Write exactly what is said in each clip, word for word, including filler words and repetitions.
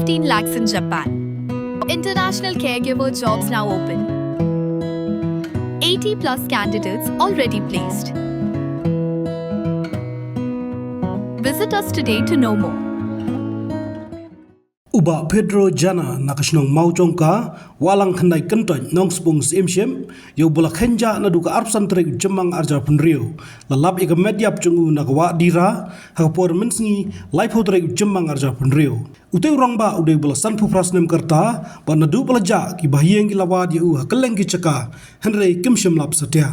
fifteen lakhs in Japan. International caregiver jobs now open. eighty plus candidates already placed. Visit us today to know more. U Bah Pedro Jana na ka shnong Mawjongka, Wahlang Khyndai Kyntoit, Nongspung, Syiem Ship, ïa uba la khein jah naduh ka arphew san tarik u Jymmang arhajar phew hynriew, la lap ïa ka met ïap jong u na ka Wah Dira ha ka por mynsngi laiphew tarik u Jymmang arhajar phew hynriew. Utei u rangbah u dei uba la sanphew phra snem ka rta, bad naduh ba la jah, ki bahaïing ki la wad ïa u ha kylleng ki jaka, hynrei kim shym lap satia.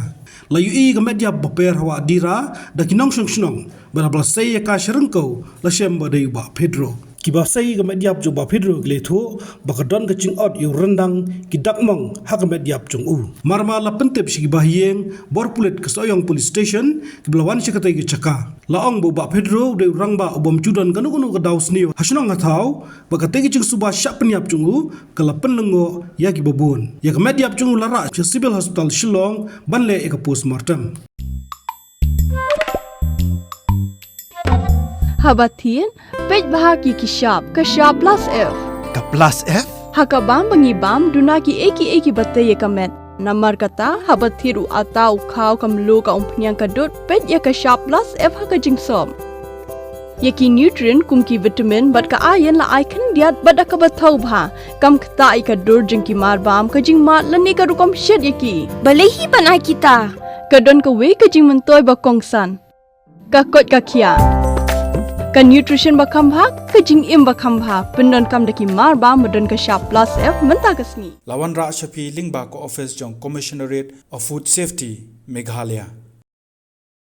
La ïohi ïa ka met ïap ba pher ha Wah Dira da ki nongshong shnong, bad haba la sei ïa ka sha ryngkew, la shem ba dei u Bah Pedro. Kiba sei ïa ka met ïap jong u Bah Pedro ki la ïathuh ba ka don ka jingot ïa u ryndang ki dak mong ha ka met ïap jong u. Marmar la pyntip sha ki bahaïing bor pulit ka Sohiong Police Station, kiba la wan sha katei ka jaka. La ong ba u Bah Pedro u dei u rangbah u bym ju don kano kano ka daw sniew ha shnong ha thaw, bad katei ka jingsuba shah pynïap jong u ka la pynlyngngoh ïa kiba bun. Ïa ka met ïap jong u la rah sha Civil Hospital Shillong ban leh ïa ka postmortem. Haba thied, peit bha ha ki shap, ka shap plus F. Ka plus F? Ha ka bam ba ngi bam, duna kiei kiei kiba tei ïa ka met. Namar kata, haba thied u atta, u khaw, ka mluh, ka umphniang, ka dud, peit ïa ka shap plus F ha ka jingsop. Ïa ki nutrient kum ki vitamin bad ka iron la ai khyndiat bad da kaba thaw bha. Kam ktah ïa ka dur jong ki marbam, ka jingmad lane ka rukom shet ïa ki. Balei hi ban ai kita? Ka don kawei ka jingmyntoi ba kongsan. Ka koit ka khiah. Ka nutrition ba kham bha, ka jingim ba kham bha. Pyndonkam da ki marbam ba don ka shap plus F mynta ka sngi. La wanrah sha phi lyngba ka office jong Commissionerate of Food Safety, Meghalaya.